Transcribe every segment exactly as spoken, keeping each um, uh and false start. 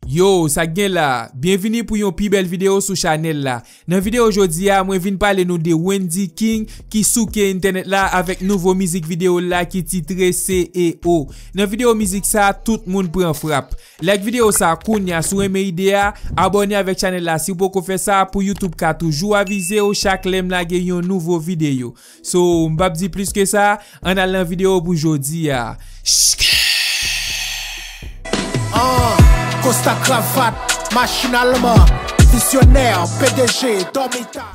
Yo, sa k gen la? Byenvini pou yon pi bèl videyo sou chanèl la. Nan videyo jodi a, mwen vin pale nou de Wendyy King ki souke entènèt la avèk nouvo mizik videyo l la ki titre C E O. Nan videyo mizik sa, tout moun pran frap. Like videyo sa kounya si w renmen ide a, abòne avèk chanèl la si w poko fè sa pou YouTube ka toujou avize w chak lè m lage yon nouvo videyo. So, m p ap di plis ke sa, ann al nan videyo pou jodi a. Ah, Kosta kravat, machin alman, vizyonè, P D G, dòmita.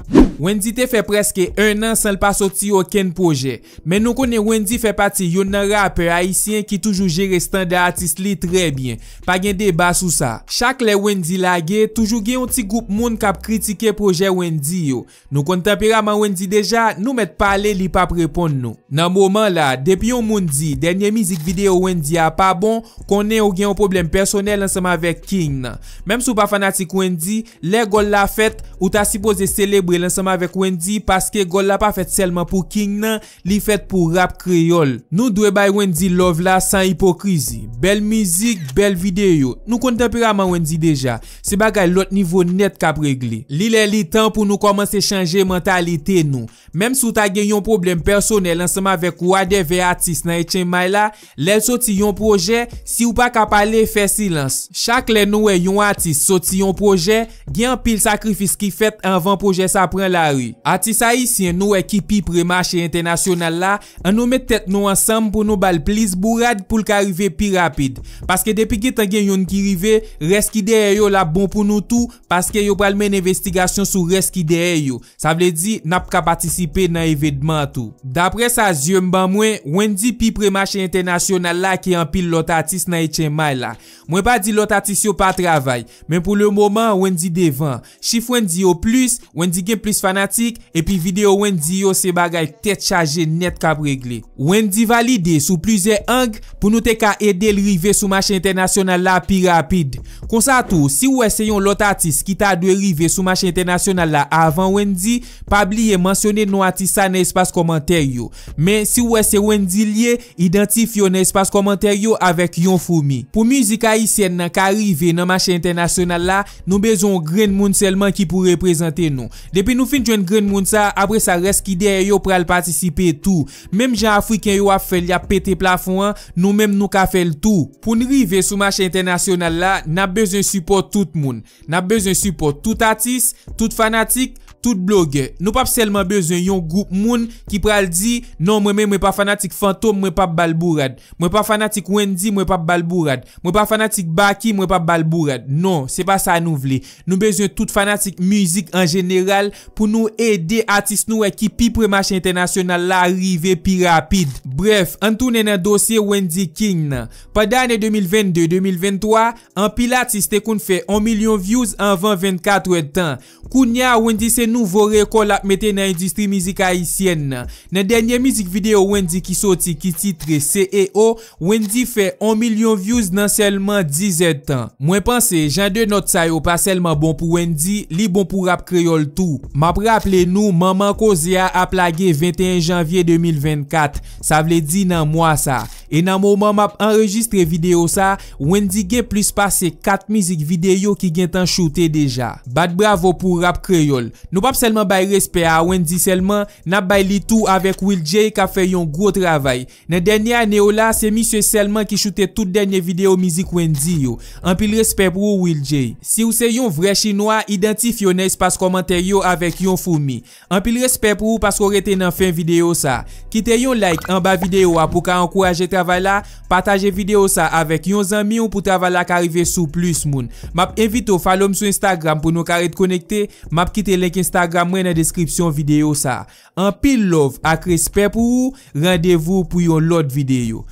Wendyy te fè prèske en an san l pa soti okenn pwojè. Men nou konnen Wendyy fè pati youn nan rapè ayisyen ki toujou jere estanda atis li trè byen. Pa gen deba sou sa. Chak lè Wendyy lage, toujou gen yon ti gwoup moun k ap kritike pwojè Wendyy yo. Nou konn tanperaman Wendyy deja, nou mèt pale li p ap reponn nou. Nan moman la, depi yon moun di dènye mizik videyo Wendyy a pa bon, konnen ou gen yon pwoblèm pèsonèl ansanm avèk King nan. Menm si w pa fanatik Wendyy, lè gòl la fèt, ou ta sipoze selebre l ansanm avèk Wendyy paske gòl la pa fèt sèlman pou King nan, li fèt pou rap kreyòl. Nou dwe bay Wendyy love la san ipokrizi. Bèl mizik, bèl videyo. Nou konn tanperaman Wendyy deja. Se bagay lòt nivo nèt k ap regle. Li lè li tan pou nou kòmanse chanje mantalite nou. Menm si w ta gen yon pwoblèm pèsonèl ansanm avèk wadèvè atis nan H M I la, lè l soti yon pwojè, si w pa ka pale, fè silans. Chak lè nou wè yon atis soti yon pwojè, gen anpil sakrifis ki fèt anvan pwojè sa pran lari. Atis ayisyen nou wè ki pi pre mache entènasyonal la, ann nou met tèt nou ansanm pou nou ba l plis bourad pou l ka rive pi rapid. Paske depi gentan gen youn ki rive, rès ki dèyè yo l ap bon pou nou tou, paske yo pral mennen envestigasyon sou rès ki dèyè yo. Sa vle di, n ap ka patisipe nan evenman an tou. Daprè sa zye m ban mwen, Wendyy pi pre mache entènasyonal la ke anpil lòt atis nan H M I la. Mwen pa di lòt atis yo pa travay, men pou le moman, Wendyy devan. Chif Wendyy yo plis, Wendyy gen plis fanatik, epi videyo Wendyy yo se bagay tèt chaje nèt k ap regle. Wendyy valide sou plizyè ang pou nou te ka ede l rive sou mache entènasyonal la pi rapid. Konsa tou, si w wè se yon lòt atis ki ta dwe rive sou mache entènasyonal la avan Wendyy, pa bliye mansyone non atis sa nan espas kòmantè yo. Men si w wè se Wendyy l ye, idantifye w nan espas kòmantè yo avèk yon foumi. Pou mizik ayisyèn nan ka rive nan mache entènasyonal la, nou bezwen yon grenn moun sèlman ki pou reprezante nou. Depi nou fin jwenn grenn moun sa, apre sa rès ki dèyè yo pral patisipe tou. Menm jan Afriken yo ap fè l, y ap pete plafon an, nou menm nou ka fè l tou. Pou n rive sou mache entènasyonal la, n ap bezwen sipò tout moun. N ap bezwen sipò tout atis, tout fanatik, tout blogè. Nou p ap sèlman bezwen yon gwoup moun ki pral di, non, mwen menm mwen pa fanatik Fantom, mwen p ap ba l bourad. Mwen pa fanatik Wendyy, mwen p ap ba l bourad. Mwen pa fanatik Baky, mwen p ap ba l bourad. Non, se pa sa nou vle. Nou bezwen tout fanatik mizik an jeneral pou nou ede atis nou wè ki pi pre mache entènasyonal la rive pi rapid. Brèf, ann tounen nan dosye Wendyy King nan. Pandan ane de mil vennde, de mil venntwa, anpil atis te konn fè yon milyon views anvan vennkatrè tan. Kounye a, Wendyy se nouvo rekò l ap mete nan endistri mizik ayisyèn nan. Nan dènye mizik videyo Wendyy ki soti ki titre C E O, Wendyy fè yon milyon views nan sèlman diz èdtan. Mwen panse jan de nòt sa yo pa sèlman bon pou Wendyy, li bon pou rap kreyòl tou. M ap raple nou, Manman Koze a ap lage venteyen janvye de mil vennkat, sa vle di nan mwa sa. E nan moman m ap anrejistre videyo sa, Wendyy gen plis pase kat mizik videyo ki gentan choute deja. Bat bravo pou rap kreyòl. Nou p ap sèlman bay respè a Wendyy sèlman, n ap bay li tou avèk Will Jay k ap fè yon gwo travay. Nan dènye ane yo la, se misye sèlman ki choute tout dènye videyo mizik Wendyy yo. Anpil respè pou ou, Will Jay. Si w se yon vrè chinwa, idantifye w nan espas kòmantè yo avèk yon foumi. Anpil respè pou ou paske w rete nan fen videyo sa. Kite yon like anba videyo a pou w ka ankouraje travay la, pataje videyo sa avèk yon zanmi w pou travay la ka rive sou plis moun. M ap envite w follow m sou Instagram pou nou ka ret konekte, m ap kite link Instagram mwen nan deskripsyon videyo sa. Anpil love ak respè pou ou, randevou pou yon lòt videyo.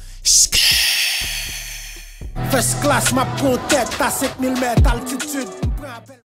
First class, m ap pran tèt a senk mil mèt altitid. M pran apèl.